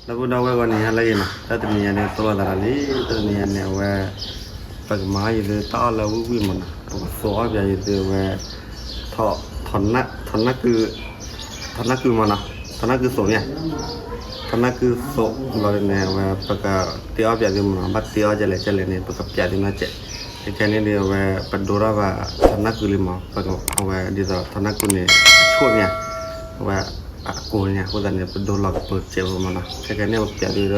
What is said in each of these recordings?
ဒီပုၢ်ဒီဝဲၢ်ဂီၢ်န့ၣ် ဟါလၢအဂ့ၤနီၤ, တၢ်တနံၤညါန့ၣ် သိၣ်လိသးဒီးလံ, တၢ်တနံၤညါန့ၣ် အဝဲ ပကမၤအီၣ်ယၤသုတၢ်အီၣ်လၢဝံၣ်ဝံၣ်မးနီၤ, အဝဲသိၣ်အီၣ်ပၠးယၤသုအဝဲ ထီၣ်နၢ်ကု ထီၣ်နၢ်ကုမးနီၤ, ထီၣ်နၢ်ကုသိးန့ၣ်, ထီၣ်နၢ်ကုသိးလီၤန့ၣ် အဝဲပကတ့အီၣ်ပၠးသုမးနီၤ, ဘၣ်တ့အီၣ်ကလဲၣ်ကလဲၣ်န့ၣ် ပကပၠးသုနီၢ်ကဲး, ခဲကဲန့ၣ်ဒီး အဝဲပဒိထီၣ်ဘၣ်ထီၣ်နၢ်ကုလံမး, အဝဲဒ်သိးထီၣ်နၢ်ကုန့ၣ် အဆိၣ်န့ၣ် အဝဲအကိန့ၣ် အဃိသတးန့ၣ် ပဒိလီၤကပၢၤစဲးဖိမးနီၤ, ခဲကဲန့ၣ် ပကပၠးသုဒီး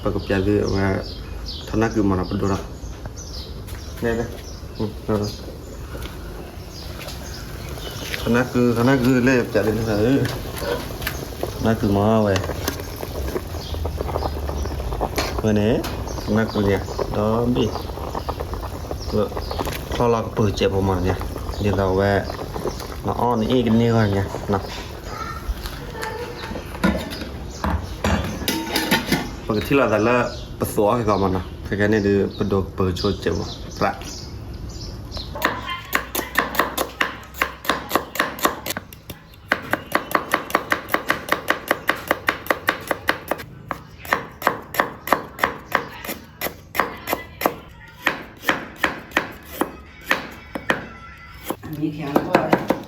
ပကပၠးသုအဝဲ ထီၣ်နၢ်ကုမးနီၤ, ပဒိထီၣ် ထီၣ်နၢ်ကု ထီၣ်နၢ်ကုလၢပၠးသုန့ၣ်, ထီၣ်နၢ်ကုမးဝဲ, ဝဲန့ၣ် ထီၣ်နၢ်ကုန့ၣ် ဒီဘ့ၣ် ချီလီၤကပၢၤစဲးဖိမးန့ၣ်, ဒ်သိးဝဲ နအီၣ်နအ့ၣ်ကန့ၢ်ဂီၢ်န့ၣ် ပကထံၣ်လိာ်သးလၢ ပသိးအီၣ်က့ၤဂီၤမးနီၤ, ခဲကဲန့ၣ်ဒီး ပဒိကပၢၤဆိစဲးဖိ သရၣ် အံၤ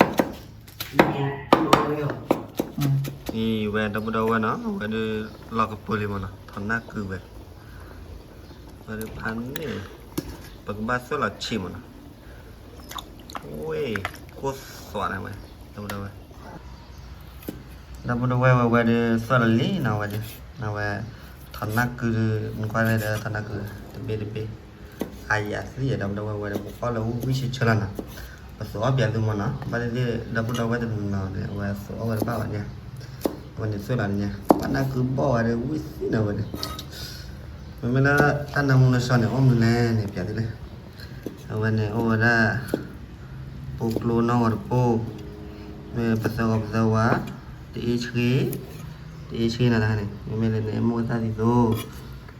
ဝဲဒီပုၢ်ဒီဝဲၢ်နီၤ, အဝဲဒုးလီၤကပၢၤလံမးနီၤ, ထီၣ်နၢ်ကုဝဲ, ဝဲဒုးဖးန့ၣ်, ပကဘၣ်သွဲၣ်လီၤဆံးမးနီၤ, ဝဲ, ကိၢ်သွးန့ၣ်ဝဲ, ဒီပုၢ်ဒီဝဲၢ် ဒီပုၢ်ဒီဝဲၢ်ဝဲဝဲဒုးသွဲၣ်လီၤလံနီၤ, ဝဲဒုး အဝဲ ထီၣ်နၢ်ကုဒုး နကွၢ်လၢဒီးထီၣ်နၢ်ကု တဘ့ၣ်တဘ့ၣ် အါယၤသံယဲ ဒီပုၢ်ဒီဝဲၢ်ဝဲဒီး ပကအီၣ်လၢဝံၣ်ဝံၣ်ဆၢဆၢလီၤနီၤ, ပသိးအီၣ်ပၠးသုမးနီၤ, ဘၣ်သ့ၣ်သ့ၣ် ဒီပုၢ်ဒီဝဲၢ်တနီၤနီၤန့ၣ် အဝဲသိးအီၣ်ဝဲတဘၣ်ဘၣ်န့ၣ်, အဝဲန့ၣ်သွဲၣ်လီၤန့ၣ် ပနၢ်ကုဘီၣ်ဝဲဒီးဝံၣ်သံနီၤဝဲန့ၣ်, မ့မ့ၢ်လၢတၢ်နၢမူနၢဆှီန့ၣ် အိၣ်မနုၤလဲၣ်န့ၣ် ပၠးသုလဲၣ် အဝဲန့ၣ်အိၣ်ဝဲဒၣ် ပိကျိနီၣ်ဂီၤတပိၢ်, မ့ၢ်ပသၢဂီၤပသၢဝါ, တအ့ဆှ့, တအ့ဆှ့နီၤတၢ်န့ၣ် မ့မ့ၢ်လၢန့ၣ် မိၢ်သၣ်သံသိး,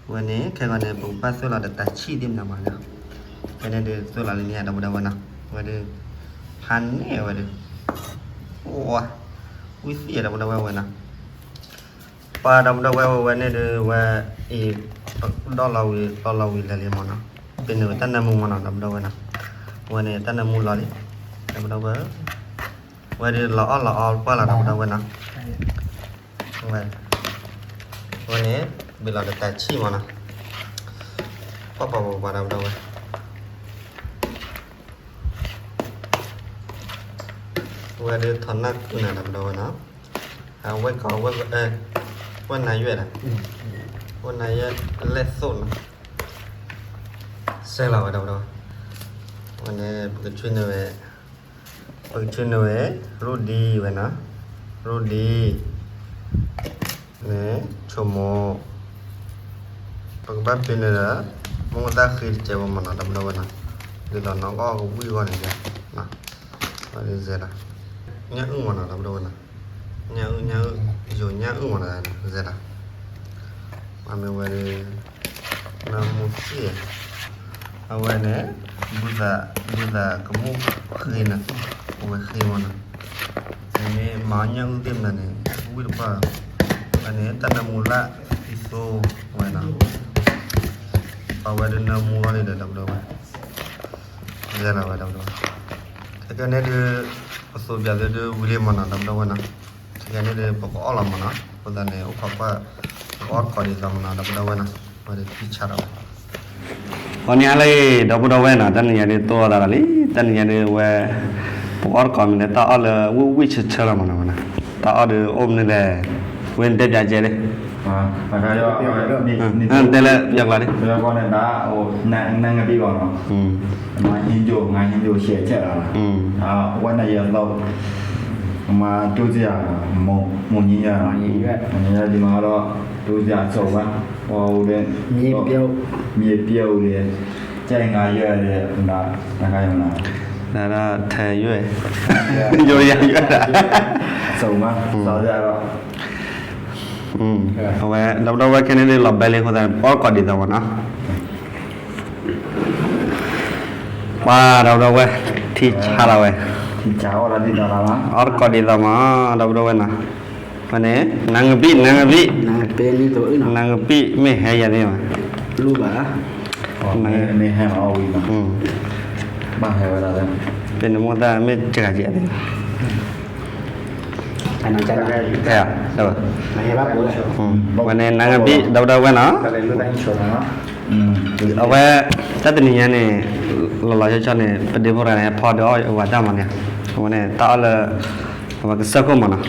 အဝဲန့ၣ် ခဲဂီၤန့ၣ် ပကဘၣ်သွဲၣ်လီၤဒီးတၢ်ဆံၣ်သ့ၣ်မနုၤမးနီၤ, ဖဲန့ၣ်ဒီးသွဲၣ်လီၤလံန့ၣ် ဒီပုၢ်ဒီဝဲၢ်နီၤ, အဝဲဒုး ဖးန့ၣ်ဝဲဒုး, အိၣ်ဝါ, ဝံၣ်သံယဲ ဒီပုၢ်ဒီဝဲၢ်ဝဲနီၤ ပှၤဒီပုၢ်ဒီဝဲၢ်ဝဲဝဲန့ၣ်ဒီး ဝဲအံၤ ဒီၣ်လီၤဝံၤ လီၤလီၤဝံၤလဲၤလံမးနီၤ, ပ့ၤန့ၢ်ဝဲတၢ်နၢမူမးနီၤ ဒီပုၢ်ဒီဝဲၢ်နီၤ, ဝဲန့ၣ်တၢ်နၢမူလီၤလံ, ဒီပုၢ်ဒီဝဲၢ်, ဝဲဒုးလီၤအီၣ်လီၤအီပှၢ်လီၤ ဒီပုၢ်ဒီဝဲၢ်နီၤ, ဝဲ, ဝဲန့ၣ် ဘ့ၣ်လီၤဒီးတၢ်ဆံၣ်မးနီၤ, ပှၤပှၤပှၤပှၤဒီပုၢ်ဒီဝဲၢ် ဝဲဒုးထီၣ်နၢ်ကုန့ၣ် ဒီပုၢ်ဒီဝဲၢ်နီၤ, အဝဲကီးဝဲ, ဝဲနၤယွဲၣ်ဒီး, ဝဲနၤယွဲၣ်လဲၣ်သိၣ်နီၤ, စဲလီၤဝဲ ဒီပုၢ်ဒီဝဲၢ်, ဝဲန့ၣ် ပကဆွံနုာ်ဝဲ, ပကဆွံနုာ်ဝဲ, ရူဒံဝဲနီၤ, ရူဒံ န့ၣ် ဆိကမိၣ်, ပကဘၣ်ပ့ၤနုာ်ဒီး မိၢ်သၣ်ဃ့တစဲးဖိမးနီၤ ဒီပုၢ်ဒီဝဲၢ်နီၤ, ဒ်သိးနီၢ်ကီၢ်ကဝံၣ်အဂီၢ်န့ၣ်, ဝဲဒုးစဲးလီၤ, ညၣ်အုၣ်မးနီၤ ဒီပုၢ်ဒီဝဲၢ်နီၤ, ညၣ်အုၣ်ညၣ်အုၣ်, ယိၤညၣ်အုၣ်မးနီၤ စဲးလီၤ, မ့ၢ်ဝဲဒုး နၢမူသ့ၣ် အဝဲန့ၣ် ဘုသး, ဘုသးကမူၣ်ဃ့နၤ, အဝဲဃ့မးနီၤ, မ့မ့ၢ်မၤညၣ်အုၣ်သ့ၣ်မနုၤန့ၣ် ဝံၣ်တပှၢ်, အန့ၣ်တၢ်နၢမူလၢသံသိဝဲနီၤ, ပှၤဝဲဒုးနၢမူလီၤန့ၣ်ဒီး ဒီပုၢ်ဒီဝဲၢ်, ယဲလီၤဝဲ ဒီပုၢ်ဒီဝဲၢ်, ခဲကဲန့ၣ်ဒုး ပသိးပၠးသုဒုးဝံၤလံမးနီၤ ဒီပုၢ်ဒီဝဲၢ်နီၤ, ခဲကဲန့ၣ်ဒုး ပကအီၣ်လီၤမးနီၤ, အဃိသတးန့ၣ် အိၣ်ခိးကွၢ် ပကအီၣ်တကိးဒ်သိးမးနီၤ ဒီပုၢ်ဒီဝဲၢ်နီၤ, ဝဲဒုးထံဆါထီၣ်ဝဲ အီၤန့ၣ်ဟါလၢအဂ့ၤ ဒီပုၢ်ဒီဝဲၢ်နီၤ, တနံၤညါဒုးသိၣ်လိသးဒီးလံ, တနံၤညါဒုးဝဲ ပကအီၣ်တကိးမ့ၢ်လၢတၢ်အီၣ်လၢဝံၣ်ဝံၣ်ဆၢဆၢလီၤမးနီၤ, တၢ်အီၣ်ဒုးအိၣ်မနုၤလဲၣ်, ဝဲနတဲပၠးကဲလံ, တဲလၢပယီၤကျိာ်လံ, ငါဟင်းယို ငါဟင်းယို ရှယ်ချက်လာတာ, ဝဲနယဲသိး မၤတူစရာ မုန်ညင်းရွက်, မုန်ညင်းရွက်ဒီမှာတော့ တူစရာစုံပါ, ဟိုတဲ့ မြေပြုတ် မြေပြုတ်လေ, ကြိုက်ငါရွက်တဲ့ ဒါ ဒါကရုံလား, ဒါတော့ထဲရွက်, ရိုးရာရွက်တာ, စုံပါ, စုံကြတော့ အဝဲ ဒီပုၢ်ဒီဝဲၢ်ခဲန့ၣ်လီၤဘဲလံအဃိသတး ပအီၣ်တကိးဒ်သိးမးနီၤ, ပှၤ ဒီပုၢ်ဒီဝဲၢ် ထံဆါလီၤဝဲ, အီၣ်တကိးဒ်သိးမး ဒီပုၢ်ဒီဝဲၢ်နီၤ, ဖဲန့ၣ် နါကဘံၣ် နါကဘံၣ် နါကဘံၣ်မ့ၢ်ဟဲယၤန့ၣ်ဘၣ်, လူဘၣ်, မ့ၢ်ဟဲမၤအီၣ်ဝံၤမး, ဖဲန့ၣ်မိၢ်သၣ်မ့ၢ်စှၤကဲးန့ၣ်, ဖဲန့ၣ် နါကဘံၣ် ဒီပုၢ်ဒီဝဲၢ်နီၤ, အဝဲ တၢ်တနံၤညါန့ၣ် လီၤလီၤဆီဆီန့ၣ် ပဒ့ဖိတဂၤန့ၣ် ဖီဒီးအီၣ်ဝဲတၢ်မၤန့ၣ်, အဝဲန့ၣ် တၢ်အီၣ်လၢ အဝဲကစၢၢ်ခိၣ်မးနီၤ,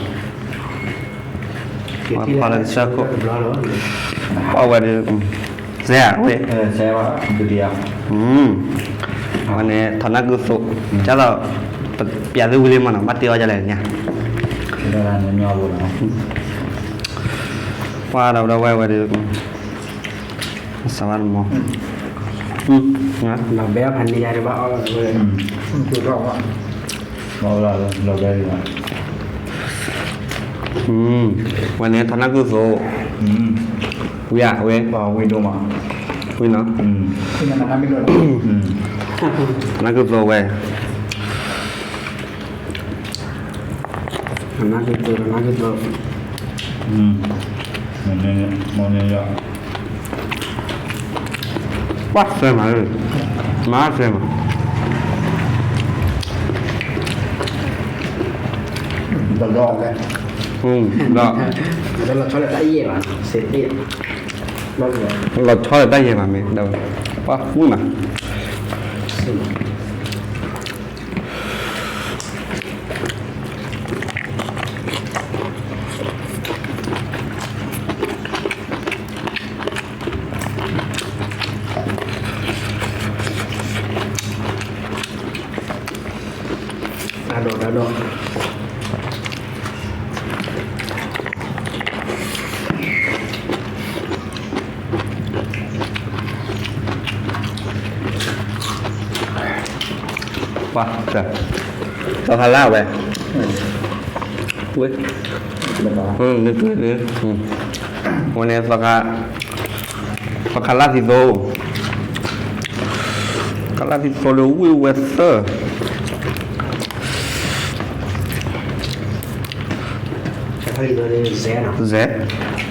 ဖီလၢကစၢၢ်ခိၣ်, အီၣ်ဝဲဒီး စဲဝဲ, ဝဲန့ၣ် ထီၣ်နၢ်ကုသိး, ကၢ်သိး ပျးသုဝံၤလံမးနီၤ ဘၣ်တ့အီၣ်ဒ်လဲၣ်ညါ, ပှၤဒီပုၢ်ဒီဝဲၢ်ဝဲဒီး စးဘၣ်တမီၤ, လီၤဘဲဖးန့ၢ်ယၤတဘၣ်အီၣ်လီၤဝဲ, ဝဲန့ၣ်ထီၣ်နၢ်ကုသိး, ဝံၤဧါဝဲ, ဝံၤနီၤ, နၢ်ကုသိးဝဲ နၢ်ကုသိး နၢ်ကုသိး, ပှၤစဲမး, မၤစဲမး, ဒီး, ဒီး, လီၤဆီလၢတၢ်ယဲၢ်ဘၣ်, လီၤဆီလၢတၢ်ယဲၢ်ဘၣ်မ့ၢ်, ပှၤဝံၤမး တၢ်ဒိၣ်တၢ်ဒိၣ်, ပှၤ, သီခါလၢ်ဝဲ, ဝဲ, ဝဲန့ၣ်, သီခါလၢ်သံသိ, သီခါလၢ်သံသိလၢဝံၣ်ဝဲသၢ စဲး,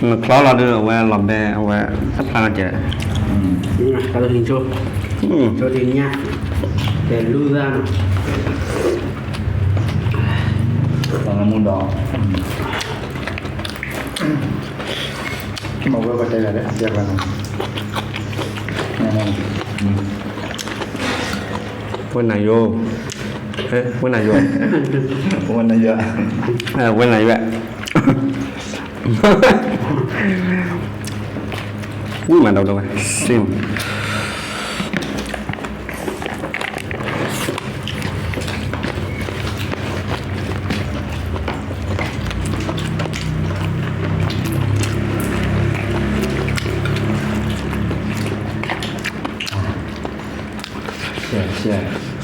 နချီလီၤဒုးအဝဲလီၤဘဲအဝဲ, တဖျါနီၤကဲး, တၢ်လၢနဆိ, ဆိတညၣ်, တဲလူသၣ်နီၤ, တၢ်လၢမူဒီး, မ့ၢ်ဝဲပတဲယၤလၢ, ဝဲနၤယိၤ, ဝဲနၤယိၤ, ဝဲနၤယိၤ, ဝဲနၤယိၤ, ဝံၣ်မးဒီးဝဲ, စ့မး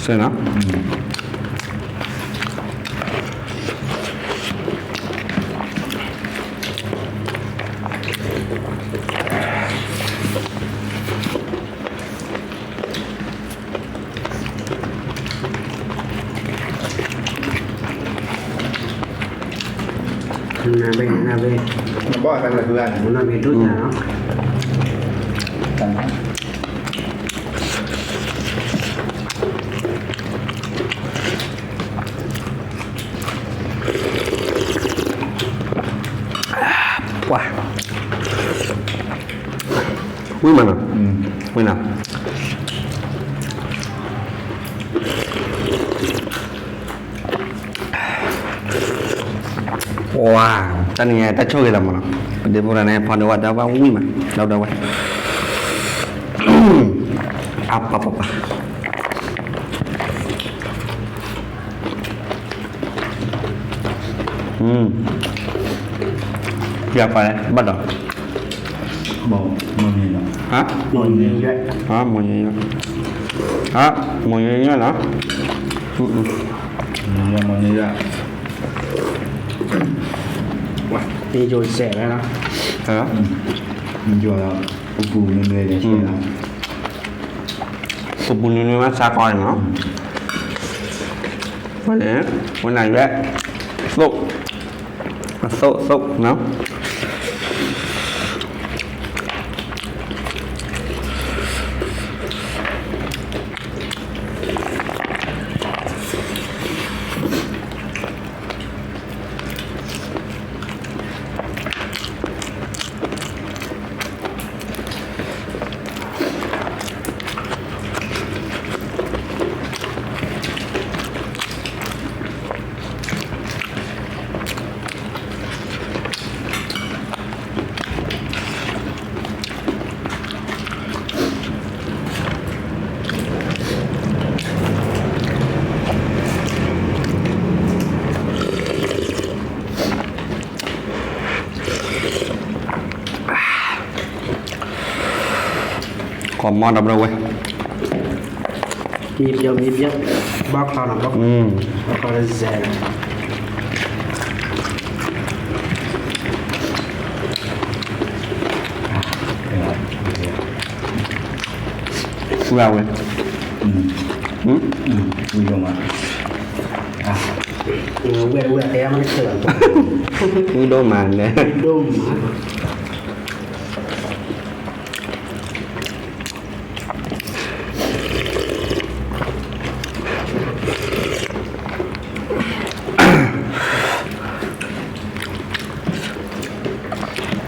စဲနီၤ, နဘ့ၣ်, နဘ့ၣ်, နဘ့ၣ်ဒိၣ်တၢ်နီၤ, ပှၤ, ဝံၣ်မးနီၤ, ဝံၣ်နီၤ, ပှၤ, တၢ်နံၤညါတၢ်ဆိၣ်ဂ့ၤလီၤမးနီၤ, ပဒ့ဖိတဂၤန့ၣ် ဖီဒီးဝဲတၢ်ဘၣ်ဝံၣ်မး, ဒီပုၢ်ဒီဝဲၢ်, အါပၤပၤပၤ ယၤပှၤလဲၣ် ဘၣ်ဒီး, ဟါ, မိၢ်ယဲယဲ, ဟါ, မိၢ်ယဲယဲ, ဟါ, မိၢ်ယဲယဲနီၤ, မိၢ်ယဲယဲ, ယိၤစဲးဝဲနီၤ, ယိၤလီၤ, ပူၤပူၤနွဲၣ်နွဲၣ်, ပူၤပူၤနွဲၣ်နွဲၣ်မးစးကီးနီၤ, ဝဲန့ၣ်, ဝဲနၤယွဲၣ်, သိး အသိးသိးနီၤ. ကီမီဒီပုၢ်ဒီဝဲၢ်, မ့ၢ်ပယီၤ မ့ၢ်ပယီၤ, ဘီချီနီၤ, ဘီချီတစဲးနီၤ. ဝဲ, ဝဲဒိၣ်မးန့ၣ်, ဒိၣ်မး.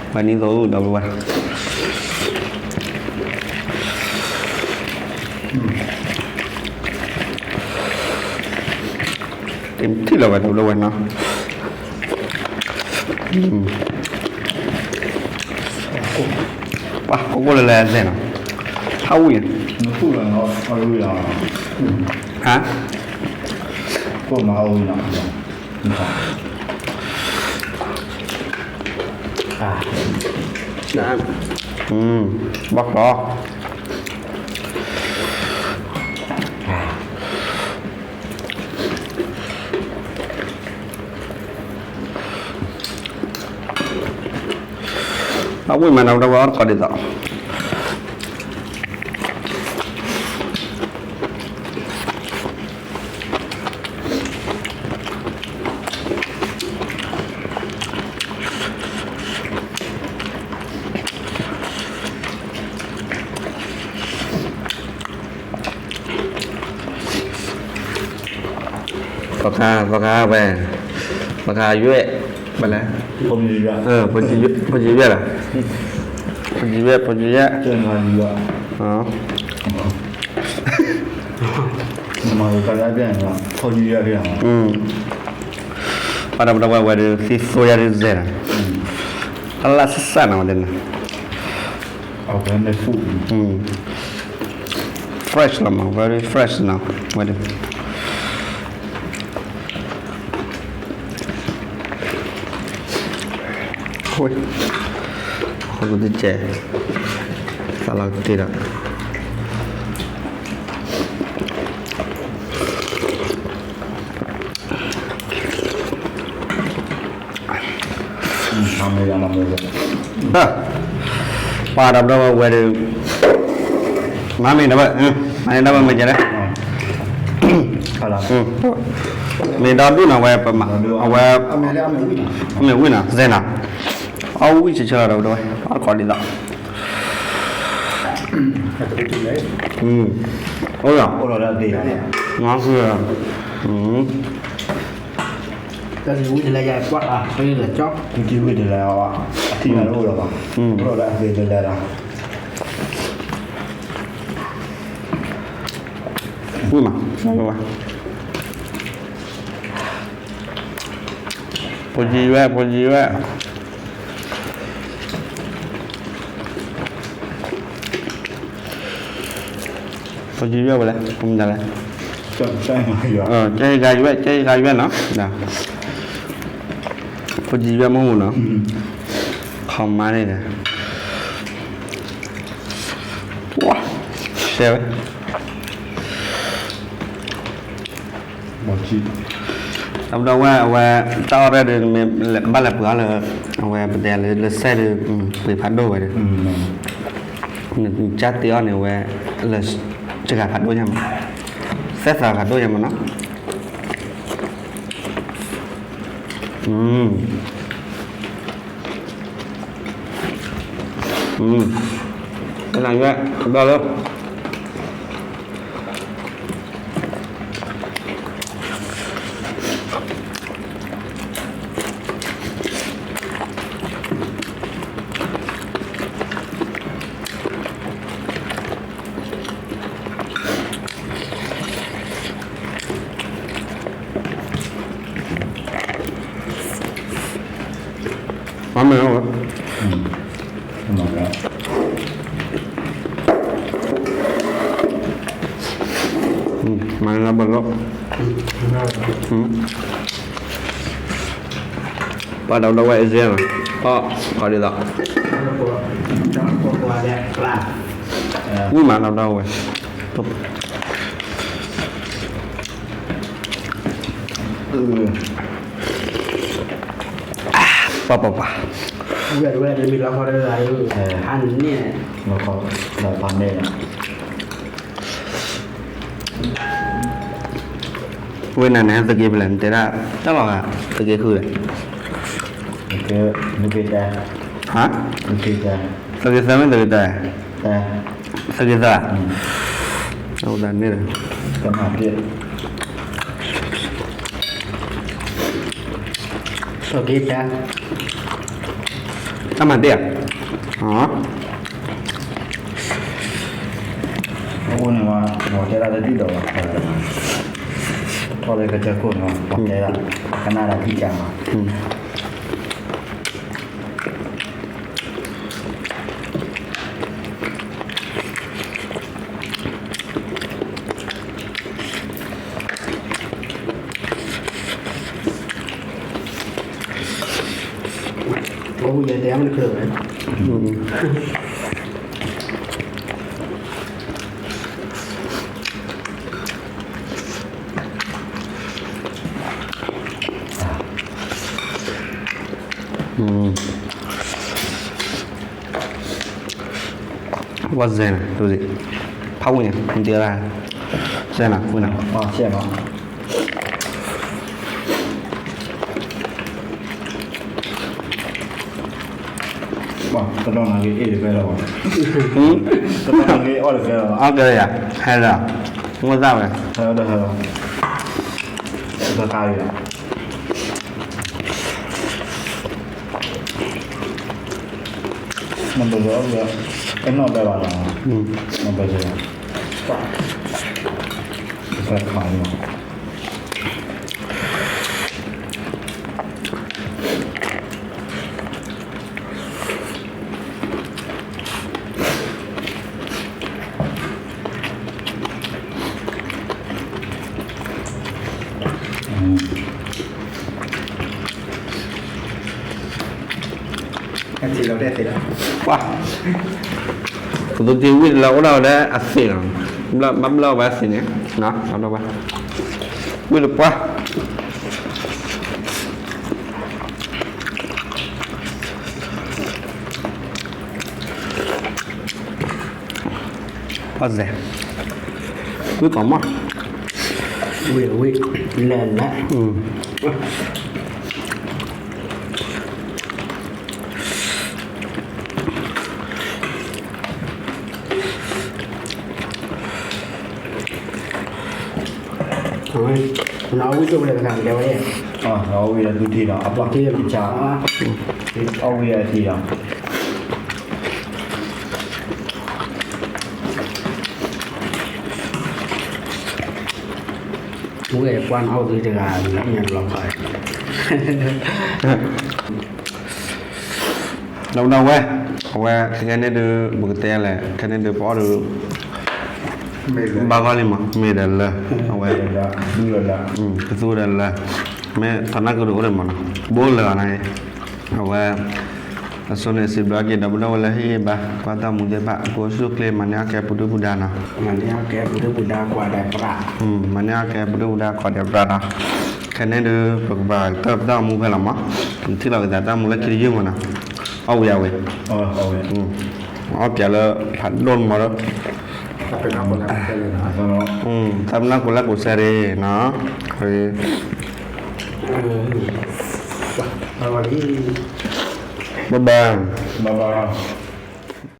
ပှၤနံၤသိးဒီပုၢ်ဒီဝဲၢ်, တထံၣ်လီၤဝဲဒီပုၢ်ဒီဝဲၢ်နီၤ. ပှၤကိၢ်ကိၢ်လၢလဲၤသဲးနီၤ, ဟးဝံၣ်, ဟါ, ဘီချီ အဝံၣ်မးနီၤ ဒီပုၢ်ဒီဝဲၢ် အီၣ်တကိးဒ်သိး, သီခါ သီခါဝဲ, သီခါယွဲၣ်, ဘၣ်လဲၣ်, ဖိကံယွဲၣ်လီၤ, ဖိကံယွဲၣ် ဖိကံယွဲၣ်, ပှၤဒီပုၢ်ဒီဝဲၢ်ဝဲဒီး သံသိယၤဒ်စဲးနီၤ, အလၢ်ဆၣ်ဆၣ်နီၤ ဝဲဒၣ်န့ၣ်, fresh လီၤမး very fresh နီၤ ဝဲဒၣ်. ဃိတကဲး, သးလီၤကတ့ၢ်ဒီး ပှၤဒီပုၢ်ဒီဝဲၢ်ဝဲဒီး မၤမ့ၢ်ဒီးဘၣ်, မၤမ့ၢ်ဒီးဘၣ်မ့ၢ်ကလဲၣ်, မ့ၢ်ဒီဒူၣ်နီၤဝဲ, အဝဲ, အမ့ၢ်ဝံၣ်နီၤ စဲးနီၤ, အဝံၣ်ဆၢဆၢလီၤဒီပုၢ်ဒီဝဲၢ် အီၣ်တကိးဒ်သိး, အိၣ်လီၤ, အိၣ်လီၤ, ဝံၣ်မး, ဖိကံယွဲၣ် ဖိကံယွဲၣ် ဖိကံယွဲၣ်ဝဲလဲၣ်, ကဲဂၤယွဲၣ် ကဲဂၤယွဲၣ်နီၤ, ဖိကံယွဲၣ်မ့ၢ်မူနီၤ, ခီမါန့ၣ်ဒီး, ဝါ, ဆဲးဝဲ ဒီပုၢ်ဒီဝဲၢ် အဝဲ တၢ်အီၣ်ရဲၣ်ဒီး မ့ၢ်ဘၣ်လဲၤပှ့ၤအီၣ်လၢ အဝဲပတဲလၢ လၢစဲးဒီး ပှ့ၤဖးဒိၣ်ဝဲဒီး နကၢ်တ့အီၣ်န့ၣ်ဝဲ လၢစှၤဖးဒိၣ်ညါမး, သၢသးဖးဒိၣ်ညါမးနီၤ. အ ကနၣ်ယွဲၢ်ဘျီလၢ မ့ၢ်ဝဲ မၤလၢဘၣ်လီၤ ပှၤဒီးဒီဝဲအစဲလီၤ အီၣ် ခီဒ်သိး ဝံၣ်မးဒီးဒီဝဲ ပှၤပှၤပှၤ ဝဲတမံၤလီၤခီတဂၤ ဟါန့ၣ် လီၤခီ ဒီးပှၤမ့ၢ် ဝဲနၤန့ၣ် သုးက့ဖဲလဲၣ် နတဲဒၣ် တၢ်လီၤဂာ် သုးက့ဃုလဲၣ် သုးက့တဲ ဟါ သုးက့တဲ သုးက့သၢမ့ၢ်သုးက့တဲ သုးက့သၢ အိၣ်ဒၣ်န့ၣ် သုးက့တဲ တၢ်မၤဒ့ၣ်ဧါ အအိၣ်န့ၣ်ဝဲ ပှၤတဲဒၣ်တဒ်ဒီးဘၣ် ထီၣ်လၢကစၢၢ်ခိၣ်န့ၣ်ဝဲ ပှၤတဲဒၣ် ကနၣ်ဒၣ်ထံၣ်ကၢ်မး အဝဲတဲမ့ၢ်တချုးဝဲ ဝဲစဲန့ၣ် ဖးဝံၣ်န့ၣ် မတၤလၢ စဲနၤ ဝံၣ်နၤ တနီၤ တနီၤန့ၣ်အီၣ်တကဲလီၤ အီၣ်ကဲယၤ ဟဲလီၤ မ့ၢ်သၣ်ဝဲ ဟဲလီၤ တကါယၤ နဘၣ်အီၣ်ကဲ အဲၣ်နီၣ်ဘဲဘၣ်နီၤ နဘၣ်ကဲ တခါခါလီၤ ပှၤ ပသုးက့ဝံၣ်လၢအိၣ်ဒၣ်ဝဲလၢအသ့ၣ်လီၤ ဘၣ်ဘျီဝဲသ့ၣ်န့ၣ် ဝံၣ်လၢပှၤ ပှၤစဲ ဝံၣ်ကီးမး ဝံၣ်ဝံၣ် လဲၤလဲၤ အဝဲ နအီၣ်ဝံၣ်ဒိၣ်ဖဲလဲၣ်တခါ တဲဝဲ အီၣ်ဝံၣ်ဒီးသုထံဒီး အပှၢ်ထံဒီး အီၣ်ဝံၣ်အထံဒီး ဝဲပှၤနအီၣ်ဝံၣ်တဂၤ လၢညါတဘျီခါ ဒီပုၢ်ဒီဝဲၢ် အဝဲ ခဲကနံၣ်အံၤဒုး ပကတဲလဲၣ် ခဲကနံၣ်အံၤဒုး ပအီၣ်ဒုး ဘၣ်ဂီၢ်လံမး မ့ၢ်ဒီးလၢ အဝဲ ကသူဒီးလၢ မ့ၢ်ထီၣ်နၢ်ကဒုးအိၣ်ဒံးမးနီၤ ဘိလၢာ်အီၤန့ၣ် အဝဲ အဆိန့ၣ်စံးဘျုးက့ၤ ဒီပုၢ်ဒီဝဲၢ်လၢဟ့ၣ်ဂံၢ်ဘါ ကွၢ်တၢ်မူသ့ၣ်တဖၣ် ကိးဆူၣ်ချ့ မၤန့ၢ်အီၣ်ကဲပဒုၣ်ပဒါနီၤ မၤန့ၢ်အီၣ်ကဲပဒုၣ်ပဒါ ကွၢ်ဒဲးပြး မၤန့ၢ်အီၣ်ကဲပဒုၣ်ပဒါ ကွၢ်ဒဲးပြးနီၤ ခဲကနံၣ်အံၤဒုး ပကဘၣ်ကတၢၢ်ပတၢ်အိၣ်မူဖဲလီၤမး နထံၣ်လီၤက့ၤသးတၢ်မူလၢခံတယုၢ်မးနီၤ အီၣ်ဝံၤအဝဲ အီၣ်ပၠးလၢ ဖးဒိၣ်မးဒီး တၢ်ပနီၣ်ကိးလၢကိးစဲးရ့ၣ်နီၤ ဘၣ်ဘၣ် ဘၣ်ဘၣ်